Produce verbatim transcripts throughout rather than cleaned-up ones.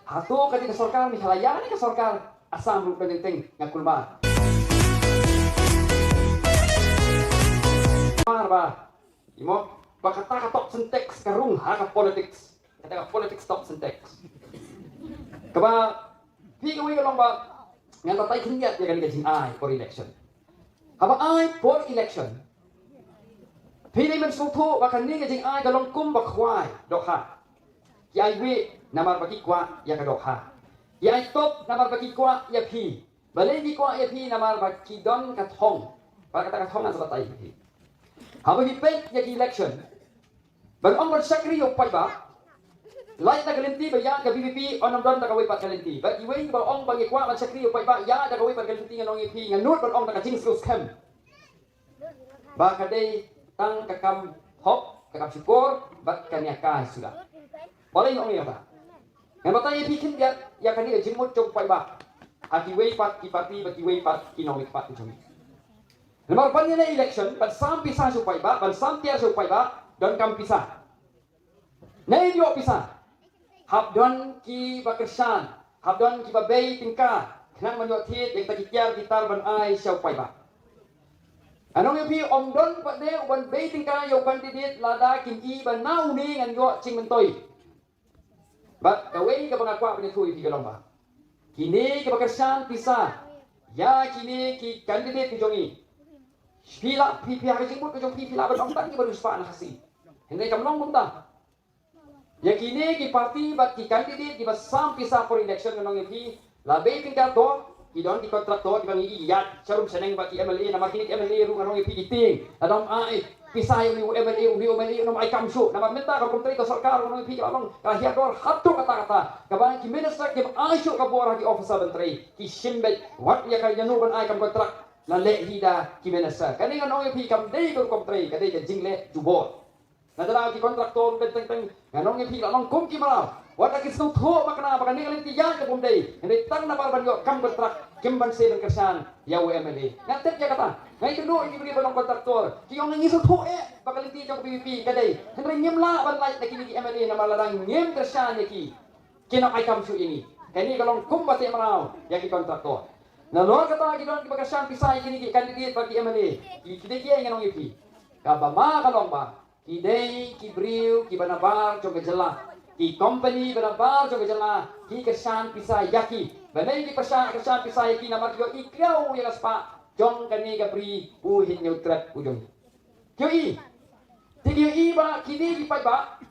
Hato ka dei ka sorkar Meghalaya ne ka sorkar Assam ruh ka dei teng nga kulmar. Mar ba, imo, ba kata ka toxic tax ka rung ha ka politics. Kata ka politics toxic tax. Kaba, phi kawei ka long ba, ngan batai khyndiat ïa kane ka jingai por election. Haba ai por election. Phi dei ban sngewthuh ba kane ka jingai ka long kum ba khwai dohkha. Ki ai wei namar ba ki kwah ïa ka dohkha. Ki ai top namar ba ki kwah ïa phi. Balei ki kwah ïa phi namar ba ki don ka thong. Ba kata ka thong ngan sa batai phi. Haba phi peit ïa ki election. Ban ong ban shakri ïa u paidbah. Lait na ka lynti ba ïa ka VPP ong ym don da kawei pat ka lynti. Ba kiwei ba ong ba ngi kwah ban shakri ïa u paidbah ïa da kawei pat ka lynti ngan ong ïa phi ngan nud ban ong da ka jingsngewskhem. Ba ka dei tang ka kam hok, ka kam shukor, bad ka nia kai suda. Balei ngan ong ïa kata. Ngan batai ïa phi khyndiat ïa kane ka jingmut jong u paidbah. Ha kiwei pat ki parti bad kiwei pat ki nongmihpat ki jong ngi. Namar ban ïa election, ban sam pisa sha u paidbah, ban sam tiar sha u paidbah, donkam pisa. Nai ïoh pisa. Hap don kiba kyrshan, hap don kiba bei tyngka, khnang ban ïoh thied ïa kita ki tiar ki tar ban ai sha u paidbah. Ngan ong ïa phi ym don pat de u ban bei tyngka ïa u candidate lada kim i ba na une ngan ïoh jingmyntoi. Bad kawei kaba nga kwah ban ïathuh ïa phi ka long ba kine kiba kyrshan pisa ïa kine ki candidate ki jong ngi. Phi lah, phi, phi ha ka jingmut ka jong phi, phi lah ban ong tang kiba riewspah na Khasi. Hynrei kam long kumta. Ïa kine ki parti bad ki candidate kiba sam pisa por election ngan ong ïa phi, la bei tyngka to, ki don ki contractor kiba ngi ïaid sharum shaneng bad ki MLA, namar kine ki MLA ruh ngan ong ïa phi ki tieng. La dang ai pisa ïa une u MLA, une u MLA un ym ai kam shuh. Namar mynta ka rukom trei ka sorkar ngan ong ïa phi ka la long ka la hiar dor haduh katta katta. Kaba ki minister kim ai shuh ka bor ha ki officer ban trei. Ki shim beit wat ïa ka ïano ban ai kam contract. La leh hi da ki minister. Kane ngan ong ïa phi kam dei ka rukom trei, ka dei ka jingleh jubor. Na tang ki contractor beit teng teng, ngan ong ïa phi la long kum ki mraw. Wat la ki sngewthuh ba kane, ba kane ka lynti ïa ka bym dei. Hynrei tang namar ban ïoh kam contract, kim banse ban kyrshan ïa u MLA. Nga tip ïa kata. Nga ïakynduh ïa ki briew ba long contractor. Ki ong ngi sngewthuh eh ba ka lynti jong ka VPP ka dei. Hynrei ngim lah ban lait na kine ki MLA namar lada ngim kyrshan ïa ki, kin ym ai kam shuh ïa ngi. Kane ka long kum ba teh mraw ïa ki contractor. Nalor kata ki don kiba kyrshan pisa ïa kine ki candidate bad ki MLA. Ki, ki dei kiei ngan ong ïa phi. Kaba ma ka long ba ki dei ki briew kiba nabar jong ka jylla. Ki company ba nabar jong ka jylla ki kyrshan pisa ïa ki. Balei ki kyrshan, kyrshan pisa ïa ki? Namar ki ïohi khlieh ïa ka spah jong kane ka Bri u Hynñiewtrep u jong ki. Ki ïohi. Te ki ïohi ba kine ki paidbah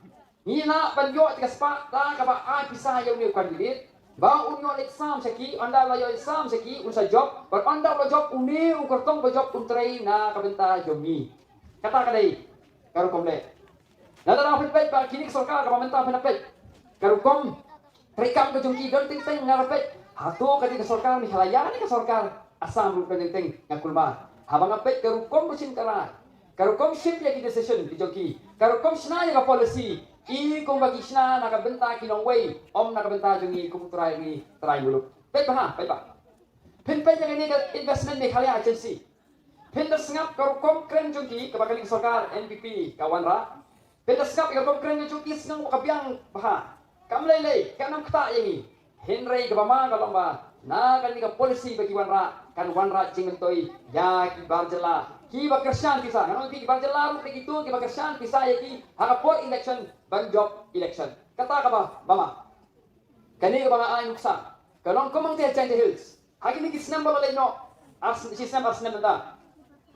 ngi lah ban ïoh ïa ka spah da kaba ai pisa ïa une u candidate. Ba un ïoh leit sam sha ki, ynda la ïoh leit sam sha ki un sa jop, bad ynda la jop une u kyrtong ba jop un trei na ka bynta jong ngi. Kata ka dei ka rukom leh. Lada phi peit ba kine ki sorkar kaba mynta phi na peit, ka rukom treikam ka jong ki don teng teng nga la peit. Hato ka dei ka sorkar Meghalaya ne ka sorkar Assam ruh don teng teng nga kulmar. Haba nga peit ka rukom ba shim ka rai, ka rukom shim ïa ki decision ki jong ki, ka rukom shna ïa ka policy, i kumba ki shna na ka bynta ki nongwei, ym na ka bynta jong ngi kum u trai ri trai muluk. Peit bha, peit bha. Phin peit ïa kane ka Investment Meghalaya Agency. Phin da sngap ka rukom kren jong ki kaba kane ka sorkar NPP ka wanrah. Phin da sngap ïa ka rukom kren jong ki, sngew ka biang bha. Kam lei lei, kan ym ktah ïa ngi. Hynrei kaba ma ka long ba na kane ka policy ba ki wanrah, kan wanrah jingmyntoi ïa ki bar jylla kiba kyrshan pisa. Ngan ong ïa phi, ki bar jylla ruh dei kito kiba kyrshan pisa ïa ki ha ka por election ban jop election. Kata kaba ma. Kane kaba nga ai nuksa ka long kum hangtei ha Jaintia Hills. Ha kine ki snem ba la leit noh, ar snem, shi snem ar snem mynta,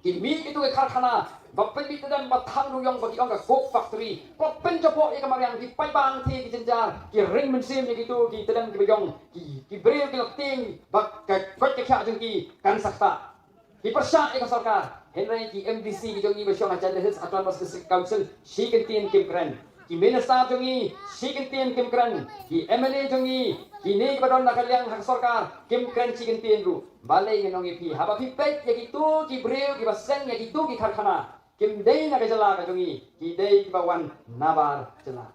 ki mih kito ki karkhana ba pynmih tdem ba thang dewïong ba ki ong ka coke factory. Ba pynjaboh ïa ka mariang, ki paidbah hangtei ki jynjar, ki ring mynsiem ïa kito ki tdem kiba ïong, ki, ki briew ki la tieng ba ka koit ka khiah jong ki kan sa ktah. Ki pyrshah ïa ka sorkar, hynrei ki MDC ki jong ngi ba shong ha Jaintia Hills Autonomous District Council shi kyntien kim kren. Ki minister jong ngi shi kyntien kim kren. Ki MLA jong ngi, kine kiba don na ka liang ha ka sorkar, kim kren shi kyntien ruh. Balei ngan ong ïa phi? Haba phi peit ïa kito ki briew kiba seng ïa kito ki karkhana, kim dei na ka jylla ka jong ngi, ki dei kiba wan nabar jylla.